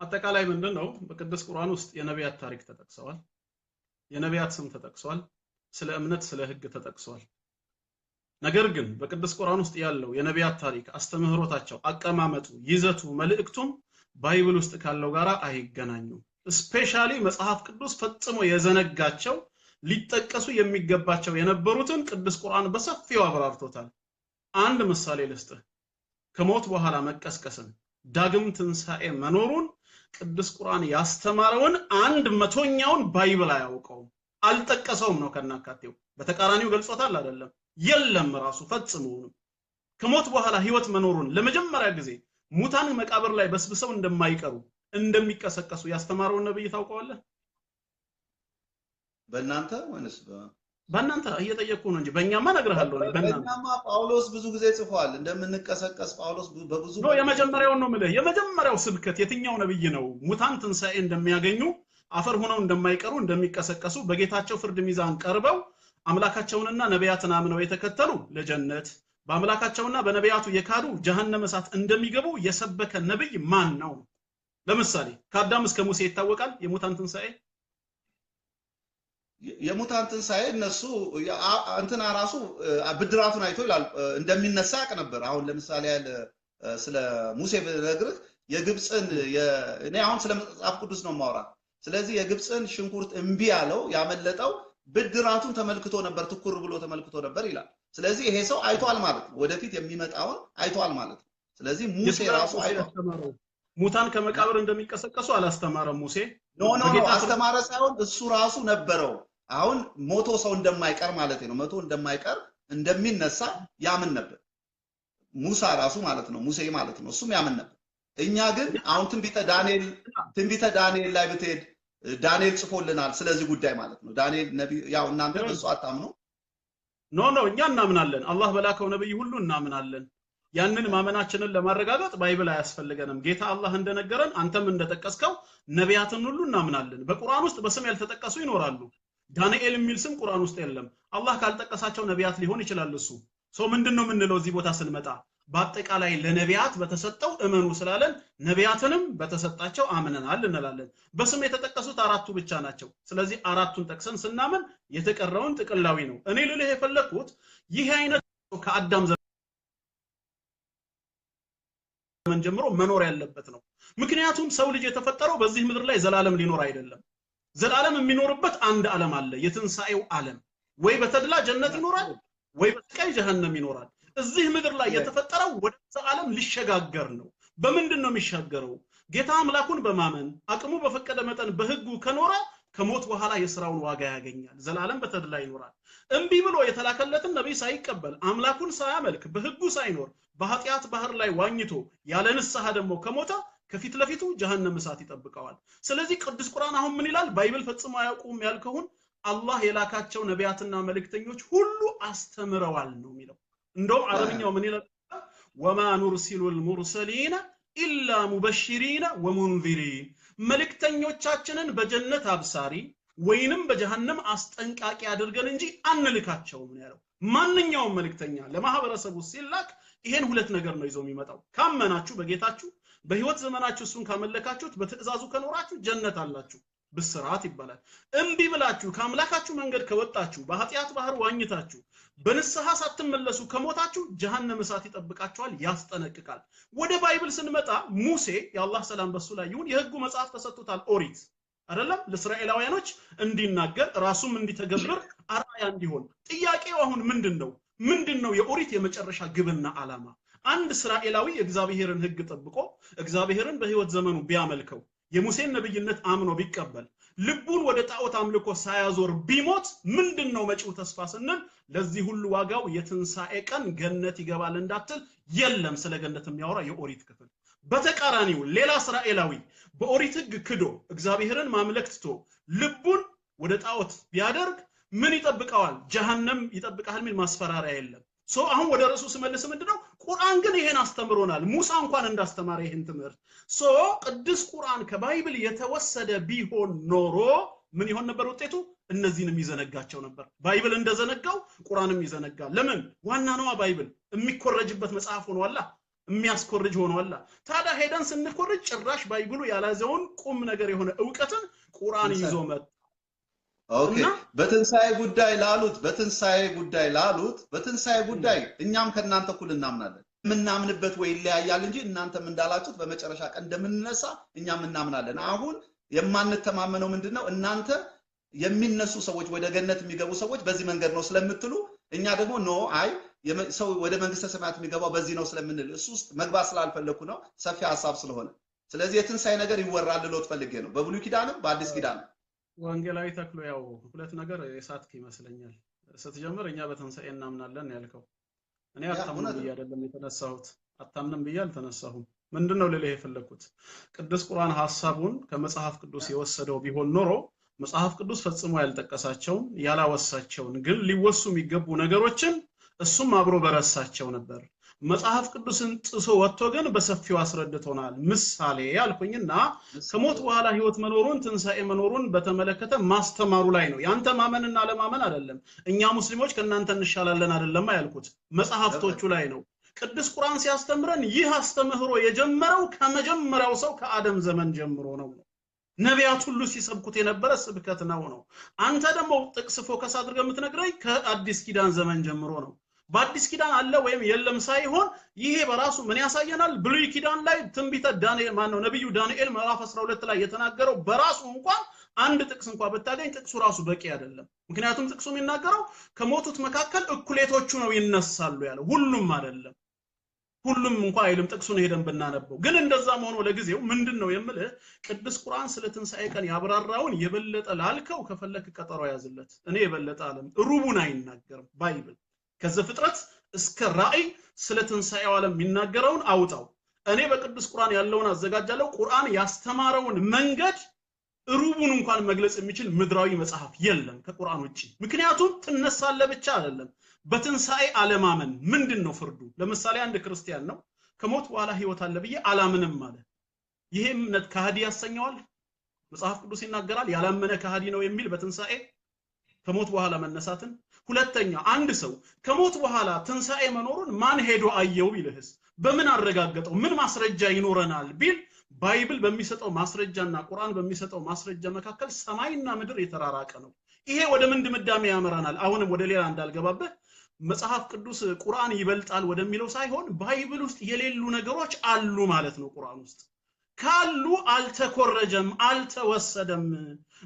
አጠቃላይ ምንድነው? በቅዱስ ቁርአን ውስጥ የነቢያት ታሪክ ተጠቅሰዋል። የነቢያት ስም ተጠቅሷል። ስለ እምነት ስለ ህግ ተጠቅሷል። ነገር ግን በቅዱስ ቁርአን ውስጥ ያለው የነቢያት ታሪክ አስተምህሮታቸው፣ አቀማመጡ፣ ይዘቱ፣ መልእክቱም Bible ውስጥ ካለው ጋራ አይገናኙም። Specially መጽሐፍ ቅዱስ ፈጽሞ የዘነጋቸው ሊጠቀሱ የሚገባቸው የነበሩትን ቅዱስ ቁርአን በሰፊው አብራርቶታል። አንድ ምሳሌ ልስጥህ። ከሞት በኋላ መቀስቀስን ዳግም ትንሣኤ መኖሩን ቅዱስ ቁርአን ያስተማረውን 1/100ኛውን Bible አያውቀውም፣ አልጠቀሰውም ነው ከናካቴው። በተቃራኒው ገልጾታል አይደለም? የለም ራሱ ፈጽሞውንም። ከሞት በኋላ ህይወት መኖሩን ለመጀመሪያ ጊዜ ሙታን መቃብር ላይ በስብሰው እንደማይቀሩ እንደሚቀሰቀሱ ያስተማረውን ነብይ ታውቀዋለህ? በእናንተ ወይስ በእናንተ እየጠየቅኩ ነው እንጂ በእኛማ እነግርሃለሁ። እኔ በእኛማ ጳውሎስ ብዙ ጊዜ ጽፏል እንደምንቀሰቀስ። ጳውሎስ በብዙ ነው። የመጀመሪያውን ነው የምልህ። የመጀመሪያው ስብከት የትኛው ነብይ ነው ሙታን ትንሣኤ እንደሚያገኙ አፈር ሆነው እንደማይቀሩ እንደሚቀሰቀሱ በጌታቸው ፍርድ ሚዛን ቀርበው አምላካቸውንና ነቢያትን አምነው የተከተሉ ለጀነት በአምላካቸውና በነቢያቱ የካዱ ጀሃነም እሳት እንደሚገቡ የሰበከ ነብይ ማን ነው? ለምሳሌ ከአዳም እስከ ሙሴ ይታወቃል የሙታን ትንሣኤ። የሙታን ትንሣኤ እነሱ እንትና ራሱ ብድራቱን አይቶ ይላል እንደሚነሳ ያውቅ ነበር። አሁን ለምሳሌ ያለ ስለ ሙሴ ብነግርህ የግብፅን እኔ አሁን ስለ መጽሐፍ ቅዱስ ነው የማወራ። ስለዚህ የግብፅን ሽንኩርት እምቢ ያለው ያመለጠው ብድራቱን ተመልክቶ ነበር፣ ትኩር ብሎ ተመልክቶ ነበር ይላል። ስለዚህ ይሄ ሰው አይቷል ማለት ነው፣ ወደፊት የሚመጣውን አይቷል ማለት ነው። ስለዚህ ሙሴ ራሱ አይቷል። ሙታን ከመቃብር እንደሚቀሰቀሱ አላስተማረም ሙሴ። No no no አስተማረ ሳይሆን እሱ ራሱ ነበረው። አሁን ሞቶ ሰው እንደማይቀር ማለት ነው፣ ሞቶ እንደማይቀር እንደሚነሳ ያምን ነበር ሙሳ ራሱ ማለት ነው፣ ሙሴ ማለት ነው፣ እሱም ያምን ነበር። እኛ ግን አሁን ትንቢተ ዳንኤል ላይ ብትሄድ ዳንኤል ጽፎልናል ስለዚህ ጉዳይ ማለት ነው። ዳንኤል ነብይ፣ ያው እናንተ በሱ አታምኑ። No no እኛ እናምናለን። አላህ በላከው ነብይ ሁሉ እናምናለን። ያንን ማመናችንን ለማረጋገጥ Bible አያስፈልገንም። ጌታ አላህ እንደነገረን አንተም እንደጠቀስከው ነቢያትን ሁሉ እናምናለን። በቁርአን ውስጥ በስም ያልተጠቀሱ ይኖራሉ። ዳንኤል የሚል ስም ቁርአን ውስጥ የለም። አላህ ካልጠቀሳቸው ነቢያት ሊሆን ይችላል እሱ። ሰው ምንድነው የምንለው እዚህ ቦታ ስንመጣ? በአጠቃላይ ለነቢያት በተሰጠው እመኑ ስላለን ነቢያትንም በተሰጣቸው አምነናል እንላለን። በስም የተጠቀሱት አራቱ ብቻ ናቸው። ስለዚህ አራቱን ጠቅሰን ስናምን የተቀረውን ጥቅላዊ ነው። እኔ ልልህ የፈለኩት ይህ አይነት ከአዳም ዘመን ጀምሮ መኖር ያለበት ነው። ምክንያቱም ሰው ልጅ የተፈጠረው በዚህ ምድር ላይ ዘላለም ሊኖር አይደለም። ዘላለም የሚኖርበት አንድ ዓለም አለ፣ የትንሣኤው ዓለም። ወይ በተድላ ጀነት ይኖራል፣ ወይ በስቃይ ጀሃነም ይኖራል። እዚህ ምድር ላይ የተፈጠረው ወደዛ ዓለም ሊሸጋገር ነው። በምንድን ነው የሚሻገረው? ጌታ አምላኩን በማመን አቅሙ በፈቀደ መጠን በህጉ ከኖረ ከሞት በኋላ የስራውን ዋጋ ያገኛል፣ ዘላለም በተድላ ይኖራል። እምቢ ብሎ የተላከለትን ነብይ ሳይቀበል አምላኩን ሳያመልክ በህጉ ሳይኖር በኃጢአት ባህር ላይ ዋኝቶ ያለ ንስሐ ደግሞ ከሞተ ከፊት ለፊቱ ጀሃነም እሳት ይጠብቀዋል። ስለዚህ ቅዱስ ቁርአን አሁን ምን ይላል? Bible ፈጽሞ አያውቁም ያልከውን አላህ የላካቸው ነቢያትና መልእክተኞች ሁሉ አስተምረዋል ነው የሚለው። እንደውም አረብኛው ምን ይላል? وما نرسل المرسلين إلا مبشرين ومنذرين፣ መልእክተኞቻችንን በጀነት አብሳሪ ወይንም በጀሃነም አስጠንቃቂ አድርገን እንጂ አንልካቸውም ነው ያለው። ማንኛውም መልእክተኛ ለማህበረሰቡ ሲላክ ይሄን ሁለት ነገር ነው ይዞ የሚመጣው። ካመናችሁ በጌታችሁ በህይወት ዘመናችሁ እሱን ካመለካችሁት በትእዛዙ ከኖራችሁ ጀነት አላችሁ፣ ብስራት ይባላል። እምቢ ብላችሁ ከአምላካችሁ መንገድ ከወጣችሁ በኃጢአት ባህር ዋኝታችሁ በንስሐ ሳትመለሱ ከሞታችሁ ጀሃነም እሳት ይጠብቃችኋል፣ ያስጠነቅቃል። ወደ Bible ስንመጣ ሙሴ የአላህ ሰላም በሱ ላይ ይሁን የህጉ መጽሐፍ ተሰጥቶታል፣ ኦሪት አይደለም ለእስራኤላውያኖች እንዲናገር ራሱም እንዲተገብር አርአያ እንዲሆን። ጥያቄው አሁን ምንድነው? ምንድነው የኦሪት የመጨረሻ ግብና ዓላማ? አንድ እስራኤላዊ የእግዚአብሔርን ህግ ጠብቆ እግዚአብሔርን በህይወት ዘመኑ ቢያመልከው የሙሴን ነብይነት አምኖ ቢቀበል ልቡን ወደ ጣዖት አምልኮ ሳያዞር ቢሞት ምንድነው መጪው ተስፋ ስንል ለዚህ ሁሉ ዋጋው የትንሣኤ ቀን ገነት ይገባል እንዳትል የለም ስለ ገነት የሚያወራ የኦሪት ክፍል። በተቃራኒው ሌላ እስራኤላዊ በኦሪት ህግ ክዶ እግዚአብሔርን ማምለክ ትቶ ልቡን ወደ ጣዖት ቢያደርግ ምን ይጠብቀዋል? ጀሃነም ይጠብቃል የሚል ማስፈራሪያ የለም። So አሁን ወደ ርዕሱ ስመልስ ምንድነው ቁርአን ግን ይሄን አስተምሮናል። ሙሳ እንኳን እንዳስተማረ ይሄን ትምህርት። So ቅዱስ ቁርአን ከ Bible የተወሰደ ቢሆን ኖሮ ምን ይሆን ነበር ውጤቱ? እነዚህንም ይዘነጋቸው ነበር። Bible እንደዘነጋው ቁርአንም ይዘነጋል። ለምን? ዋና ነዋ Bible የሚኮረጅበት መጽሐፍ ሆኗላ። የሚያስኮርጅ ሆኗላ። ታዲያ ሄደን ስንኮርጅ ጭራሽ Bible ኡ ያልያዘውን ቁም ነገር የሆነ እውቀትን ቁርአን ይዞ መጣ። Okay፣ በትንሳኤ ጉዳይ ላሉት በትንሳኤ ጉዳይ እኛም ከእናንተ እኩል እናምናለን። የምናምንበት ወይ ይለያያል እንጂ እናንተም እንዳላችሁት በመጨረሻ ቀን እንደምንነሳ እኛም እናምናለን። አሁን የማንተማመነው ምንድን ነው? እናንተ የሚነሱ ሰዎች፣ ወደ ገነት የሚገቡ ሰዎች በዚህ መንገድ ነው ስለምትሉ፣ እኛ ደግሞ no፣ አይ፣ ሰው ወደ መንግስተ ሰማያት የሚገባው በዚህ ነው ስለምንል እሱ ውስጥ መግባት ስላልፈለኩ ነው፣ ሰፊ ሀሳብ ስለሆነ። ስለዚህ የትንሳኤ ነገር ይወራል ልሎት ፈልጌ ነው፣ በብሉይ ኪዳንም በአዲስ ኪዳንም። ወንጌላዊ ተክሎ፣ ያው ሁለት ነገር የሳትክ ይመስለኛል። ስትጀምር እኛ በትንሳኤ እናምናለን ያልከው፣ እኔ አታምንም ብዬ አይደለም የተነሳሁት። አታምንም ብዬ አልተነሳሁም። ምንድን ነው ልልህ የፈለግኩት፣ ቅዱስ ቁርአን ሐሳቡን ከመጽሐፍ ቅዱስ የወሰደው ቢሆን ኖሮ መጽሐፍ ቅዱስ ፈጽሞ ያልጠቀሳቸውን፣ ያላወሳቸውን፣ ግን ሊወሱ የሚገቡ ነገሮችን እሱም አብሮ በረሳቸው ነበር። መጽሐፍ ቅዱስን ጥሶ ወጥቶ ግን በሰፊው አስረድቶናል። ምሳሌ ያልኩኝና ከሞት በኋላ ህይወት መኖሩን፣ ትንሣኤ መኖሩን በተመለከተ ማስተማሩ ላይ ነው። ያንተ ማመንና አለማመን አይደለም። እኛ ሙስሊሞች ከእናንተ እንሻላለን አይደለማ ያልኩት፣ መጽሐፍቶቹ ላይ ነው። ቅዱስ ቁርአን ሲያስተምረን ይህ አስተምህሮ የጀመረው ከመጀመሪያው ሰው ከአደም ዘመን ጀምሮ ነው። ነቢያት ሁሉ ሲሰብኩት የነበረ ስብከት ነው። አንተ ደግሞ ጥቅስ focus አድርገህ የምትነግረኝ ከአዲስ ኪዳን ዘመን ጀምሮ ነው። በአዲስ ኪዳን አለ ወይም የለም ሳይሆን ይሄ በራሱ ምን ያሳየናል? ብሉይ ኪዳን ላይ ትንቢተ ዳንኤል፣ ማን ነው፣ ነብዩ ዳንኤል ምዕራፍ 12 ላይ የተናገረው በራሱ እንኳን አንድ ጥቅስ እንኳን ብታገኝ ጥቅሱ ራሱ በቂ አይደለም። ምክንያቱም ጥቅሱ የሚናገረው ከሞቱት መካከል እኩሌቶቹ ነው ይነሳሉ ያለው፣ ሁሉም አይደለም። ሁሉም እንኳን አይልም ጥቅሱን ሄደን ብናነበው። ግን እንደዛም ሆኖ ለጊዜው ምንድን ነው የምልህ፣ ቅዱስ ቁርአን ስለ ትንሣኤ ቀን ያብራራውን የበለጠ ላልከው ከፈለክ ቀጠሮ ያዝለት። እኔ የበለጠ አለም ሩቡን አይናገርም Bible። ከዘፍጥረት እስከ ራእይ ስለ ትንሣኤው ዓለም የሚናገረውን አውጣው። እኔ በቅዱስ ቁርአን ያለውን አዘጋጃለሁ። ቁርአን ያስተማረውን መንገድ ሩቡን እንኳን መግለጽ የሚችል ምድራዊ መጽሐፍ የለም ከቁርአን ውጪ። ምክንያቱም ትነሳለህ ብቻ አይደለም። በትንሣኤ አለማመን ምንድን ነው ፍርዱ? ለምሳሌ አንድ ክርስቲያን ነው፣ ከሞት በኋላ ህይወት አለ ብዬ አላምንም አለ። ይሄ እምነት ከሃዲ ያሰኘዋል? መጽሐፍ ቅዱስ ይናገራል ያላመነ ከሃዲ ነው የሚል በትንሣኤ ከሞት በኋላ መነሳትን። ሁለተኛ፣ አንድ ሰው ከሞት በኋላ ትንሣኤ መኖሩን ማን ሄዶ አየው ቢልህስ፣ በምን አረጋገጠው? ምን ማስረጃ ይኖረናል ቢል Bible በሚሰጠው ማስረጃና ቁርአን በሚሰጠው ማስረጃ መካከል ሰማይና ምድር የተራራቀ ነው። ይሄ ወደ ምን ድምዳሜ ያመራናል? አሁንም ወደ ሌላ እንዳልገባብህ፣ መጽሐፍ ቅዱስ ቁርአን ይበልጣል ወደሚለው ሳይሆን Bible ውስጥ የሌሉ ነገሮች አሉ ማለት ነው። ቁርአን ውስጥ ካሉ አልተኮረጀም፣ አልተወሰደም።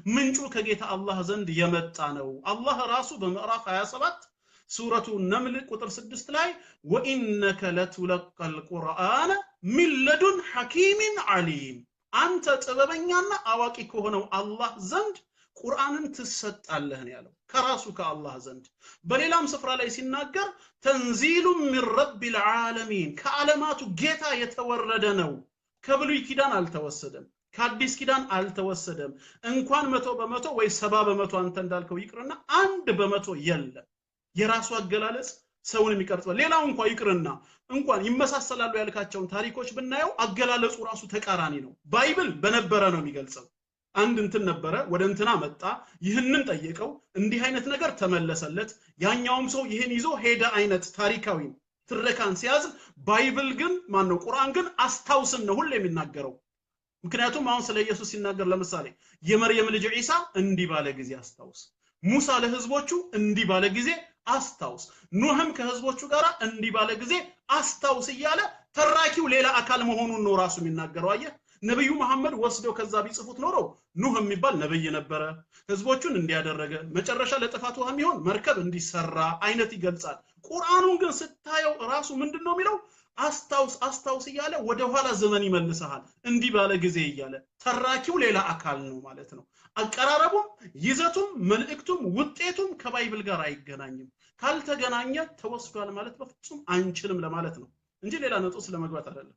ምንጩ ከጌታ አላህ ዘንድ የመጣ ነው። አላህ ራሱ በምዕራፍ 27 ሱረቱ ነምል ቁጥር 6 ላይ وإنك لتلقى القرآن من لدن حكيم عليم፣ አንተ ጥበበኛና አዋቂ ከሆነው አላህ ዘንድ ቁርአንን ትሰጣለህ ነው ያለው፣ ከራሱ ከአላህ ዘንድ። በሌላም ስፍራ ላይ ሲናገር تنزيل من رب العالمين፣ ከዓለማቱ ጌታ የተወረደ ነው። ከብሉይ ኪዳን አልተወሰደም፣ ከአዲስ ኪዳን አልተወሰደም። እንኳን 100% ወይ 70% አንተ እንዳልከው ይቅርና 1% የለም። የራሱ አገላለጽ ሰውን የሚቀርጽ፣ ሌላው እንኳ ይቅርና እንኳን ይመሳሰላሉ ያልካቸውን ታሪኮች ብናየው አገላለጹ ራሱ ተቃራኒ ነው። Bible በነበረ ነው የሚገልጸው። አንድ እንትን ነበረ፣ ወደ እንትና መጣ፣ ይህንን ጠየቀው፣ እንዲህ አይነት ነገር ተመለሰለት፣ ያኛውም ሰው ይህን ይዞ ሄደ አይነት ታሪካዊ ትረካን ሲያዝ፣ Bible ግን፣ ማን ነው፣ ቁርአን ግን አስታውስን ነው ሁሌ የሚናገረው። ምክንያቱም አሁን ስለ ኢየሱስ ሲናገር ለምሳሌ የመርየም ልጅ ዒሳ እንዲህ ባለ ጊዜ አስታውስ፣ ሙሳ ለህዝቦቹ እንዲህ ባለ ጊዜ አስታውስ፣ ኑህም ከህዝቦቹ ጋር እንዲህ ባለ ጊዜ አስታውስ እያለ ተራኪው ሌላ አካል መሆኑን ነው ራሱ የሚናገረው። አየህ፣ ነብዩ መሐመድ ወስደው ከዛ ቢጽፉት ኖሮ ኑህ የሚባል ነብይ ነበረ፣ ህዝቦቹን እንዲያደረገ፣ መጨረሻ ለጥፋት ውሃ የሚሆን መርከብ እንዲሰራ አይነት ይገልጻል። ቁርአኑን ግን ስታየው ራሱ ምንድን ነው የሚለው? አስታውስ አስታውስ እያለ ወደ ኋላ ዘመን ይመልስሃል። እንዲህ ባለ ጊዜ እያለ ተራኪው ሌላ አካል ነው ማለት ነው። አቀራረቡም፣ ይዘቱም፣ መልእክቱም፣ ውጤቱም ከ Bible ጋር አይገናኝም። ካልተገናኘ ተወስዷል ማለት በፍጹም አንችልም ለማለት ነው እንጂ ሌላ ነጥብ ስለመግባት አይደለም።